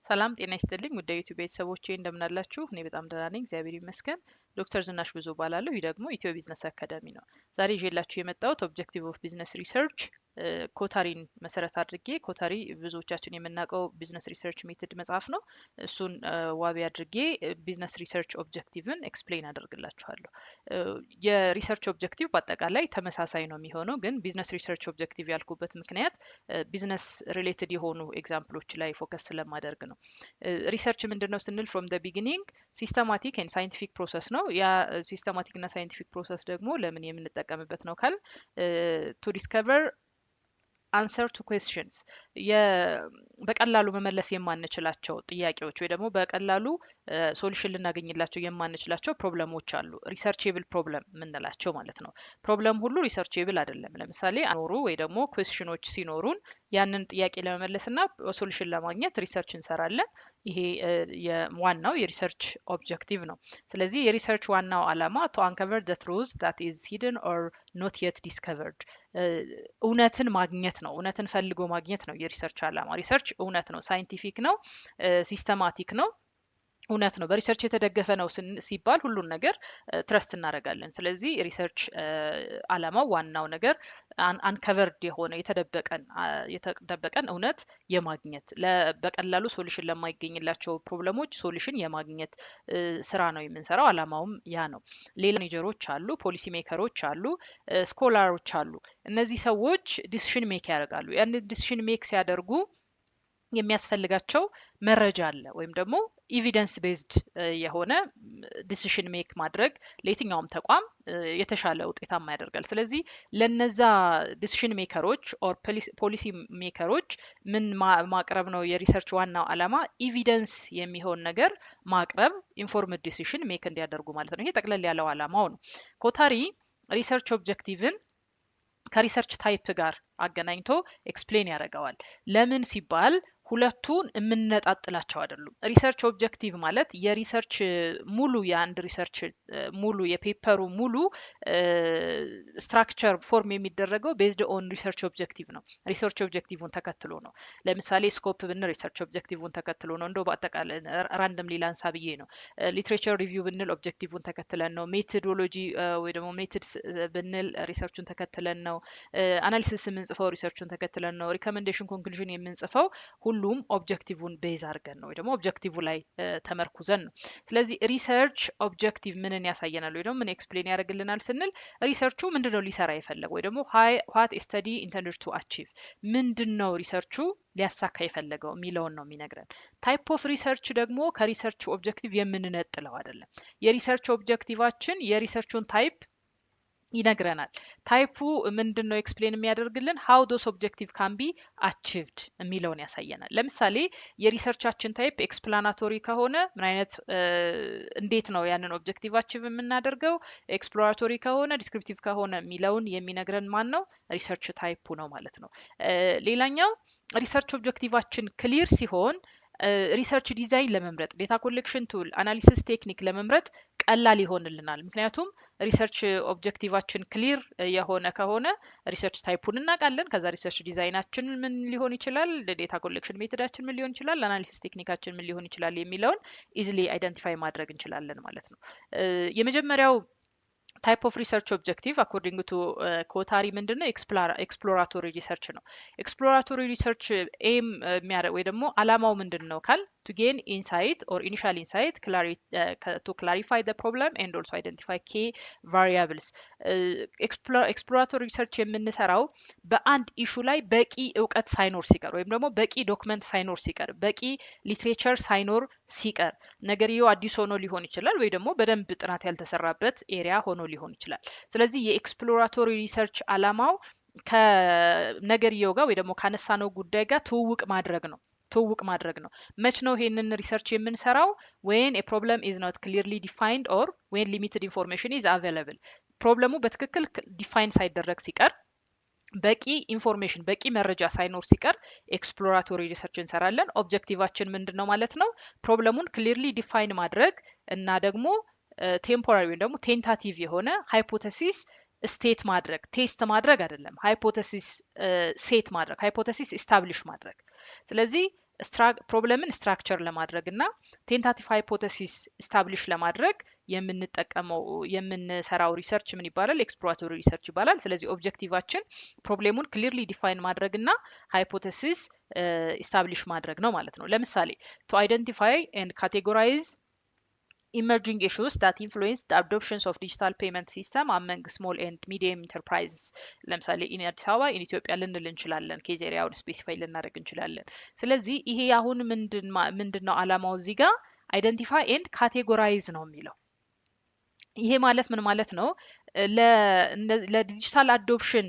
ሰላም ጤና ይስጥልኝ ውድ የዩቲዩብ ቤተሰቦቼ፣ እንደምን አላችሁ? እኔ በጣም ደህና ነኝ፣ እግዚአብሔር ይመስገን። ዶክተር ዝናሽ ብዙ እባላለሁ። ይህ ደግሞ ኢትዮ ቢዝነስ አካዳሚ ነው። ዛሬ ይዤላችሁ የመጣሁት objective of business research ኮታሪን መሰረት አድርጌ፣ ኮታሪ ብዙዎቻችን የምናውቀው business research method መጽሐፍ ነው። እሱን ዋቢ አድርጌ business research objective ን explain አደርግላችኋለሁ። የ research objective በአጠቃላይ ተመሳሳይ ነው የሚሆነው፣ ግን business research objective ያልኩበት ምክንያት business related የሆኑ example ኦች ላይ focus ስለማደርግ ነው። Research ምንድን ነው ስንል from the beginning systematic and scientific process ነው። ያ systematic እና scientific process ደግሞ ለምን የምንጠቀምበት ነው ካልን to discover answer to questions፣ በቀላሉ መመለስ የማንችላቸው ጥያቄዎች ወይ ደግሞ በቀላሉ solution ልናገኝላቸው የማንችላቸው problem ኦች አሉ። Researchable problem የምንላቸው ማለት ነው። Problem ሁሉ researchable አይደለም። ለምሳሌ ኖሩ ወይ ደግሞ question ኦች ሲኖሩን ያንን ጥያቄ ለመመለስ እና solution ለማግኘት research እንሰራለን። ይሄ ዋናው የ research objective ነው። ስለዚህ የ research ዋናው ዓላማ to uncover the truth that is hidden or not yet discovered፣ እውነትን ማግኘት ነው። እውነትን ፈልጎ ማግኘት ነው የ research ዓላማ። Research እውነት ነው፣ scientific ነው፣ systematic ነው፣ እውነት ነው። በ research የተደገፈ ነው ሲባል ሁሉን ነገር trust እናደርጋለን። ስለዚህ research ዓላማው ዋናው ነገር uncovered የሆነ የተደበቀን እውነት የማግኘት፣ በቀላሉ solution ለማይገኝላቸው problem ኦች solution የማግኘት ስራ ነው የምንሰራው። ዓላማውም ያ ነው። ሌላ ማኔጀሮች አሉ፣ policy maker ኦች አሉ፣ scholar ኦች አሉ። እነዚህ ሰዎች decision make ያደርጋሉ። ያን decision make ሲያደርጉ የሚያስፈልጋቸው መረጃ አለ ወይም ደግሞ evidence based የሆነ decision make ማድረግ ለየትኛውም ተቋም የተሻለ ውጤታማ ያደርጋል። ስለዚህ ለነዛ decision maker ኦች or policy maker ኦች ምን ማቅረብ ነው የ research ዋናው ዓላማ? Evidence የሚሆን ነገር ማቅረብ፣ informed decision make እንዲያደርጉ ማለት ነው። ይሄ ጠቅለል ያለው ዓላማው ነው። ኮታሪ research objective ን ከ research type ጋር አገናኝቶ explain ያደርገዋል። ለምን ሲባል ሁለቱን የምንነጣጥላቸው አይደሉም። Research objective ማለት የ research ሙሉ፣ የአንድ research ሙሉ፣ የ paper ኡ ሙሉ structure form የሚደረገው based on research objective ነው። Research objective ን ተከትሎ ነው። ለምሳሌ scope ብንል research objective ን ተከትሎ ነው። እንደው በአጠቃላይ randomly ላንሳ ብዬ ነው። Literature review ብንል objective ን ተከትለን ነው። Methodology ወይ ደግሞ methods ብንል research ኡን ተከትለን ነው። Analysis የምንጽፈው research ኡን ተከትለን ነው። Recommendation፣ conclusion የምንጽፈው ሁሉም objective ን base አድርገን ነው ወይ ደግሞ objective ላይ ተመርኩዘን ነው። ስለዚህ research objective ምንን ያሳየናል ወይ ደግሞ ምን explain ያደርግልናል ስንል research ኡ ምንድን ነው ሊሰራ የፈለገው ወይ ደግሞ what study intended to achieve፣ ምንድን ነው research ኡ ሊያሳካ የፈለገው የሚለውን ነው የሚነግረን። Type of research ደግሞ ከ research objective የምንነጥለው አይደለም። የ research objective ኣችን የ research ኡን type ይነግረናል። Type ኡ ምንድን ነው explain የሚያደርግልን how those objective can be achieved የሚለውን ያሳየናል። ለምሳሌ የ research ኣችን type explanatory ከሆነ ምን አይነት፣ እንዴት ነው ያንን objective achieve የምናደርገው፣ exploratory ከሆነ፣ descriptive ከሆነ የሚለውን የሚነግረን ማን ነው? Research type ኡ ነው ማለት ነው። ሌላኛው research objective ኣችን clear ሲሆን research design ለመምረጥ፣ data collection tool፣ analysis technique ለመምረጥ ቀላል ይሆንልናል። ምክንያቱም research objective ኣችን clear የሆነ ከሆነ research type ኡን እናውቃለን። ከዛ research design ኣችን ምን ሊሆን ይችላል፣ data collection method ኣችን ምን ሊሆን ይችላል፣ analysis technique ኣችን ምን ሊሆን ይችላል የሚለውን easily identify ማድረግ እንችላለን ማለት ነው። የመጀመሪያው type of research objective according to ኮታሪ ምንድን ነው? Exploratory research ነው። Exploratory research aim የሚያደርግ ወይ ደግሞ አላማው ምንድን ነው ካልን to gain insight or initial insight to clarify the problem and also identify key variables። Exploratory research የምንሰራው በአንድ issue ላይ በቂ እውቀት ሳይኖር ሲቀር ወይም ደግሞ በቂ document ሳይኖር ሲቀር፣ በቂ literature ሳይኖር ሲቀር፣ ነገርየው አዲስ ሆኖ ሊሆን ይችላል ወይ ደግሞ በደንብ ጥናት ያልተሰራበት area ሆኖ ሊሆን ይችላል። ስለዚህ የ exploratory research አላማው ከነገርየው ጋር ወይ ደግሞ ካነሳነው ጉዳይ ጋር ትውውቅ ማድረግ ነው። መች ነው ይሄንን research የምንሰራው? When problem is not clearly defined or when limited information is available። Problem ኡ በትክክል define ሳይደረግ ሲቀር፣ በቂ information፣ በቂ መረጃ ሳይኖር ሲቀር exploratory research እንሰራለን። Objective ኣችን ምንድን ነው ማለት ነው? Problem ኡን clearly define ማድረግ እና ደግሞ temporary ወይም ደግሞ tentative የሆነ hypothesis state ማድረግ፣ test ማድረግ አይደለም፣ hypothesis set ማድረግ፣ hypothesis establish ማድረግ። ስለዚህ Problem ን structure ለማድረግ እና tentative hypothesis establish ለማድረግ የምንጠቀመው፣ የምንሰራው research ምን ይባላል? Exploratory research ይባላል። ስለዚህ objective ኣችን problem ኡን clearly define ማድረግ እና hypothesis establish ማድረግ ነው ማለት ነው። ለምሳሌ to identify and categorize emerging issues that influence the adoptions of digital payment system among small and medium enterprises፣ ለምሳሌ in አዲስ አበባ፣ in ኢትዮጵያ ልንል እንችላለን። Case area ውን specify ልናደርግ እንችላለን። ስለዚህ ይሄ አሁን ምንድን ነው አላማው? እዚህ ጋር identify and categorize ነው የሚለው። ይሄ ማለት ምን ማለት ነው? ለ digital adoption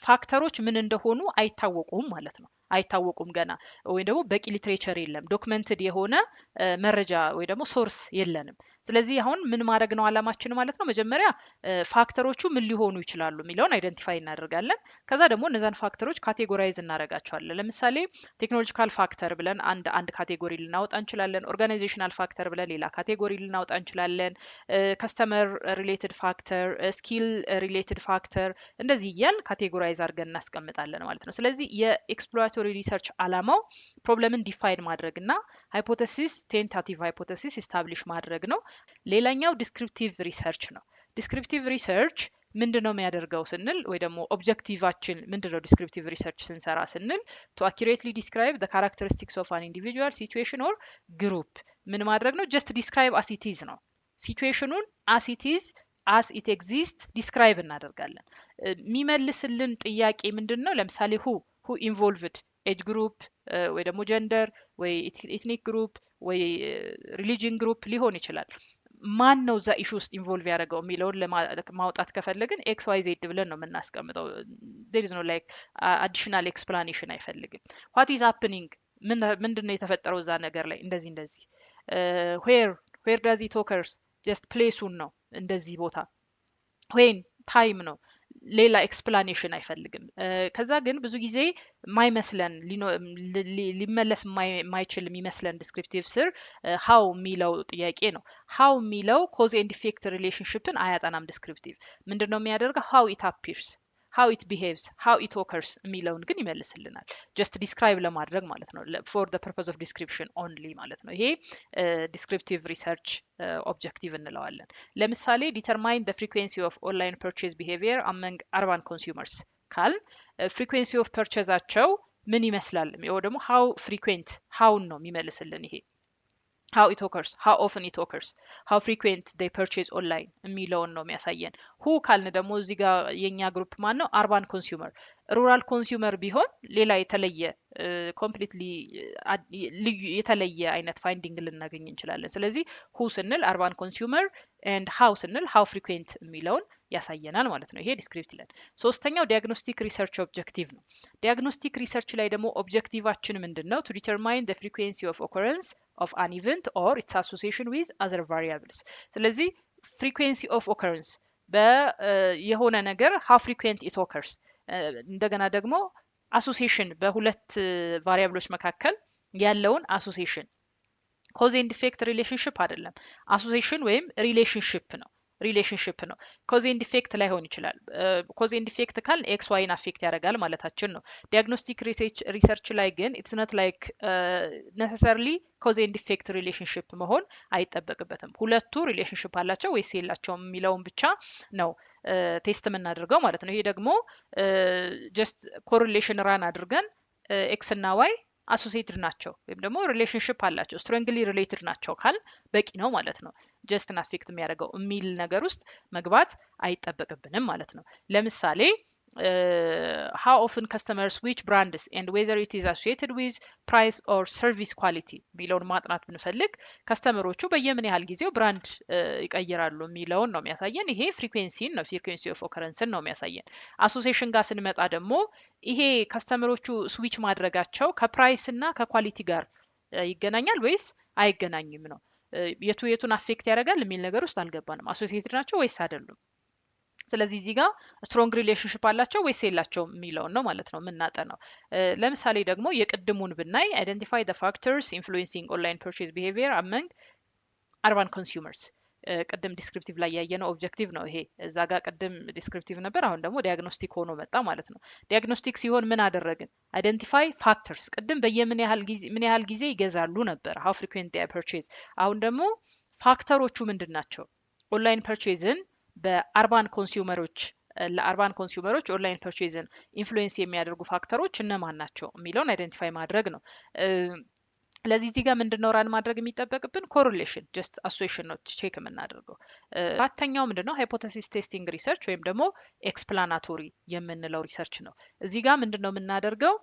factor ኦች ምን እንደሆኑ አይታወቁም ማለት ነው። አይታወቁም ገና፣ ወይም ደግሞ በቂ literature የለም፣ documented የሆነ መረጃ ወይ ደግሞ source የለንም። ስለዚህ አሁን ምን ማድረግ ነው አላማችን ማለት ነው? መጀመሪያ factor ኦቹ ምን ሊሆኑ ይችላሉ የሚለውን identify እናደርጋለን። ከዛ ደግሞ እነዛን factor ኦች categorize እናደርጋቸዋለን። ለምሳሌ technological factor ብለን አንድ category ልናወጣ እንችላለን። Organizational factor ብለን ሌላ category ልናወጣ እንችላለን። Customer related factor፣ skill related factor እንደዚህ እያልን categorize አድርገን እናስቀምጣለን ማለት ነው። ስለዚህ የ exploratory research አላማው problem ን define ማድረግ እና hypothesis፣ tentative hypothesis establish ማድረግ ነው። ሌላኛው descriptive research ነው። Descriptive research ምንድን ነው የሚያደርገው ስንል ወይ ደግሞ objective ኣችን ምንድን ነው descriptive research ስንሰራ ስንል፣ to accurately describe the characteristics of an individual, situation or group። ምን ማድረግ ነው? Just describe as it is ነው። Situation ኑን as it is, as it exist describe እናደርጋለን። የሚመልስልን ጥያቄ ምንድን ነው? ለምሳሌ who involved፣ age group ወይ ደግሞ gender ወይ ethnic group ወይ religion group ሊሆን ይችላል። ማን ነው እዛ issue ውስጥ involve ያደረገው የሚለውን ለማውጣት ከፈለግን X Y Z ብለን ነው የምናስቀምጠው። There is no like additional explanation አይፈልግም። What is happening፣ ምንድን ነው የተፈጠረው እዛ ነገር ላይ፣ እንደዚህ እንደዚህ። Where does it occurs፣ just place ኡን ነው፣ እንደዚህ ቦታ። When፣ time ነው። ሌላ explanation አይፈልግም። ከዛ ግን ብዙ ጊዜ የማይመስለን፣ ሊመለስ የማይችል የሚመስለን descriptive ስር how የሚለው ጥያቄ ነው። How የሚለው cause and effect relationship ን አያጠናም። Descriptive ምንድን ነው የሚያደርገው? How it appears, how it behaves, how it occurs የሚለውን ግን ይመልስልናል። Just describe ለማድረግ ማለት ነው። For the purpose of description only ማለት ነው። ይሄ descriptive research objective እንለዋለን። ለምሳሌ determine the frequency of online purchase behavior among urban consumers ካልን frequency of purchase ኣቸው ምን ይመስላል ወይ ደግሞ how frequent፣ how ን ነው የሚመልስልን ይሄ። How it occurs, how often it occurs, how frequent they purchase online የሚለውን ነው የሚያሳየን። Who ካልን ደግሞ እዚህ ጋር የኛ group ማን ነው? Urban consumer። Rural consumer ቢሆን ሌላ የተለየ፣ completely ልዩ የተለየ አይነት finding ልናገኝ እንችላለን። ስለዚህ who ስንል urban consumer and how ስንል how frequent የሚለውን ያሳየናል ማለት ነው። ይሄ descriptive ለን። ሶስተኛው diagnostic research objective ነው። Diagnostic research ላይ ደግሞ objective ኣችን ምንድን ነው? To determine the frequency of occurrence of an event or its association with other variables። ስለዚህ frequency of occurrence የሆነ ነገር፣ how frequent it occurs፣ እንደገና ደግሞ association፣ በሁለት variable ኦች መካከል ያለውን association፣ cause and effect relationship አይደለም፣ association ወይም relationship ነው። Relationship ነው። Cause and effect ላይሆን ይችላል። Cause and effect ካልን X Y ን affect ያደርጋል ማለታችን ነው። Diagnostic research ላይ ግን it's not like necessarily cause and effect relationship መሆን አይጠበቅበትም። ሁለቱ relationship አላቸው ወይስ የላቸውም የሚለውን ብቻ ነው test የምናደርገው ማለት ነው። ይሄ ደግሞ just correlation run አድርገን X እና Y associated ናቸው ወይም ደግሞ relationship አላቸው፣ strongly related ናቸው ካልን በቂ ነው ማለት ነው። Just ን affect የሚያደርገው የሚል ነገር ውስጥ መግባት አይጠበቅብንም ማለት ነው። ለምሳሌ how often customers switch brands and whether it is associated with price or service quality የሚለውን ማጥናት ብንፈልግ customer ኦቹ በየምን ያህል ጊዜው brand ይቀይራሉ የሚለውን ነው የሚያሳየን። ይሄ frequency ን ነው፣ frequency of occurrence ን ነው የሚያሳየን። Association ጋር ስንመጣ ደግሞ ይሄ customer ኦቹ switch ማድረጋቸው ከ price እና ከ quality ጋር ይገናኛል ወይስ አይገናኝም ነው። የቱ የቱን affect ያደርጋል የሚል ነገር ውስጥ አልገባንም። Associated ናቸው ወይስ አይደሉም? ስለዚህ እዚህ ጋር strong relationship አላቸው ወይስ የላቸውም የሚለውን ነው ማለት ነው የምናጠናው። ለምሳሌ ደግሞ የቅድሙን ብናይ identify the factors influencing online purchase behavior among urban consumers። ቅድም descriptive ላይ ያየነው objective ነው ይሄ። እዛ ጋር ቅድም descriptive ነበር፣ አሁን ደግሞ diagnostic ሆኖ መጣ ማለት ነው። Diagnostic ሲሆን ምን አደረግን? Identify factors። ቅድም በየምን ያህል ጊዜ፣ ምን ያህል ጊዜ ይገዛሉ ነበር፣ how frequent they purchase። አሁን ደግሞ factor ኦቹ ምንድን ናቸው? ኦንላይን ፐርቼዝን በአርባን ኮንሱመሮች ለአርባን ኮንሱመሮች ኦንላይን ፐርቼዝን ኢንፍሉዌንስ የሚያደርጉ factor ኦች እነማን ናቸው የሚለውን identify ማድረግ ነው። ለዚህ እዚህ ጋር ምንድነው run ማድረግ የሚጠበቅብን? Correlation፣ just association ነው check የምናደርገው። አራተኛው ምንድነው? Hypothesis testing research ወይም ደግሞ explanatory የምንለው research ነው። እዚህ ጋር ምንድነው የምናደርገው?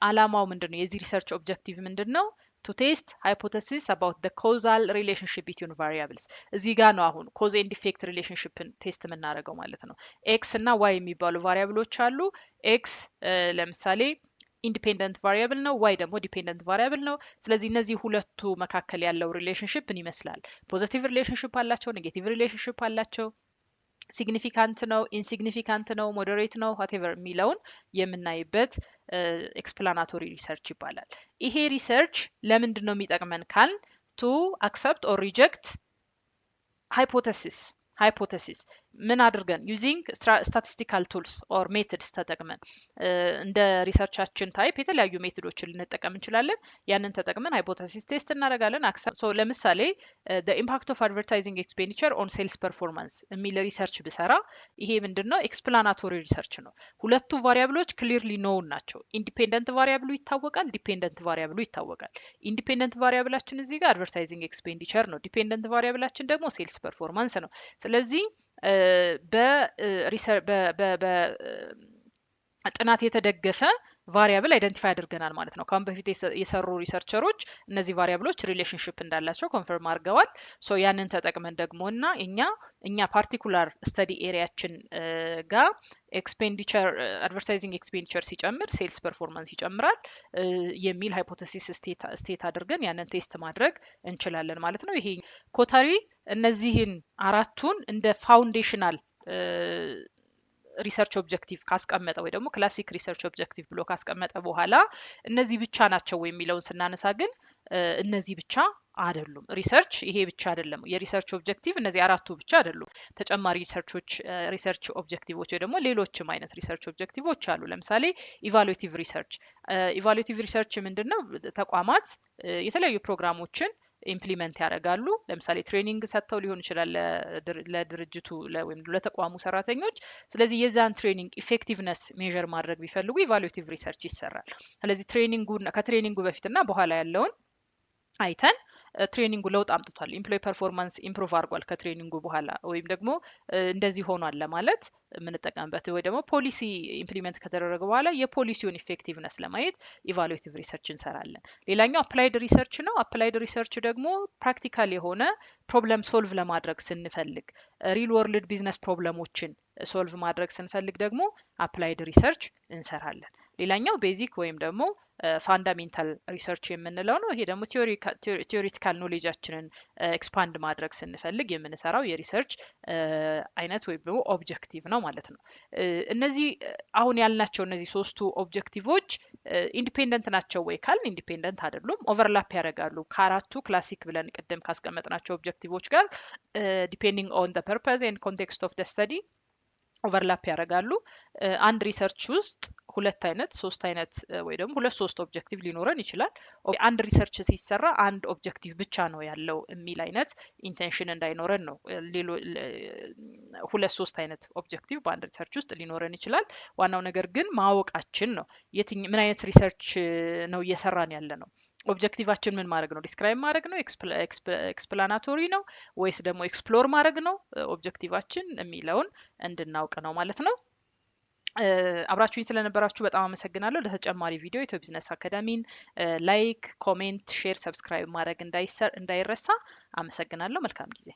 አላማው ምንድነው? የዚህ research objective ምንድነው? To test hypothesis about the causal relationship between variables። እዚህ ጋር ነው አሁን cause and effect relationship ን test የምናደርገው ማለት ነው። X እና Y የሚባሉ variable ኦች አሉ። X ለምሳሌ independent variable ነው፣ Y ደግሞ dependent variable ነው። ስለዚህ እነዚህ ሁለቱ መካከል ያለው relationship ምን ይመስላል? Positive relationship አላቸው፣ negative relationship አላቸው፣ significant ነው፣ insignificant ነው፣ moderate ነው፣ whatever የሚለውን የምናይበት explanatory research ይባላል። ይሄ research ለምንድን ነው የሚጠቅመን ካልን to accept or reject hypothesis። Hypothesis ምን አድርገን? Using statistical tools or methods ተጠቅመን፣ እንደ research ኣችን type የተለያዩ method ኦችን ልንጠቀም እንችላለን። ያንን ተጠቅመን hypothesis test እናደርጋለን። So ለምሳሌ impact of advertising expenditure on sales performance የሚል research ብሰራ ይሄ ምንድን ነው? Explanatory research ነው። ሁለቱ variable ኦች clearly known ናቸው። Independent variable ኡ ይታወቃል፣ dependent variable ኡ ይታወቃል። Independent variable ኣችን እዚህ ጋር advertising expenditure ነው። Dependent variable ኣችን ደግሞ sales performance ነው። ስለዚህ በጥናት የተደገፈ variable identify አድርገናል ማለት ነው። ከአሁን በፊት የሰሩ researcher ኦች እነዚህ variable ኦች relationship እንዳላቸው confirm አድርገዋል። So ያንን ተጠቅመን ደግሞ እና እኛ particular study area ኣችን ጋር expenditure advertising expenditure ሲጨምር sales performance ይጨምራል የሚል hypothesis state አድርገን ያንን test ማድረግ እንችላለን ማለት ነው። ይሄ ኮታሪ እነዚህን አራቱን እንደ foundational research objective ካስቀመጠ ወይ ደግሞ classic research objective ብሎ ካስቀመጠ በኋላ እነዚህ ብቻ ናቸው የሚለውን ስናነሳ ግን እነዚህ ብቻ አይደሉም። Research ይሄ ብቻ አይደለም። የ research objective እነዚህ አራቱ ብቻ አይደሉም። ተጨማሪ research ኦች research objective ኦች ወይ ደግሞ ሌሎችም አይነት research objective ኦች አሉ። ለምሳሌ evaluative research። Evaluative research ምንድን ነው? ተቋማት የተለያዩ ፕሮግራሞችን implement ያደርጋሉ። ለምሳሌ training ሰጥተው ሊሆን ይችላል ለድርጅቱ ወይም ለተቋሙ ሰራተኞች። ስለዚህ የዛን training effectiveness measure ማድረግ ቢፈልጉ evaluative research ይሰራል። ስለዚህ training ኡ ከ training ኡ በፊትና በኋላ ያለውን አይተን training ኡ ለውጥ አምጥቷል፣ employee performance improve አድርጓል ከ training ኡ በኋላ ወይም ደግሞ እንደዚህ ሆኗል ለማለት የምንጠቀምበት ወይ ደግሞ policy implement ከተደረገ በኋላ የ policy ውን effectiveness ለማየት evaluative research እንሰራለን። ሌላኛው applied research ነው። Applied research ደግሞ practical የሆነ problem solve ለማድረግ ስንፈልግ፣ real world business problem ኦችን solve ማድረግ ስንፈልግ ደግሞ applied research እንሰራለን። ሌላኛው basic ወይም ደግሞ fundamental research የምንለው ነው። ይሄ ደግሞ theoretical knowledge ኣችንን expand ማድረግ ስንፈልግ የምንሰራው የ research አይነት ወይም ደግሞ objective ነው ማለት ነው። እነዚህ አሁን ያልናቸው እነዚህ ሶስቱ objective ኦች independent ናቸው ወይ ካልን independent አይደሉም፣ overlap ያደርጋሉ ከአራቱ classic ብለን ቅድም ካስቀመጥናቸው objective ኦች ጋር depending on the purpose and context of the study overlap ያደርጋሉ። አንድ research ውስጥ ሁለት አይነት፣ ሶስት አይነት ወይ ደግሞ ሁለት ሶስት objective ሊኖረን ይችላል። አንድ research ሲሰራ አንድ objective ብቻ ነው ያለው የሚል አይነት intention እንዳይኖረን ነው። ሁለት ሶስት አይነት objective በአንድ research ውስጥ ሊኖረን ይችላል። ዋናው ነገር ግን ማወቃችን ነው። ምን አይነት research ነው እየሰራን ያለ ነው? Objective ኣችን ምን ማድረግ ነው? Describe ማድረግ ነው? Explanatory ነው ወይስ ደግሞ explore ማድረግ ነው objective ኣችን የሚለውን እንድናውቅ ነው ማለት ነው። አብራችሁኝ ስለነበራችሁ በጣም አመሰግናለሁ። ለተጨማሪ ቪዲዮ ኢትዮ ቢዝነስ አካዳሚን like፣ comment፣ share፣ subscribe ማድረግ እንዳይረሳ። አመሰግናለሁ። መልካም ጊዜ።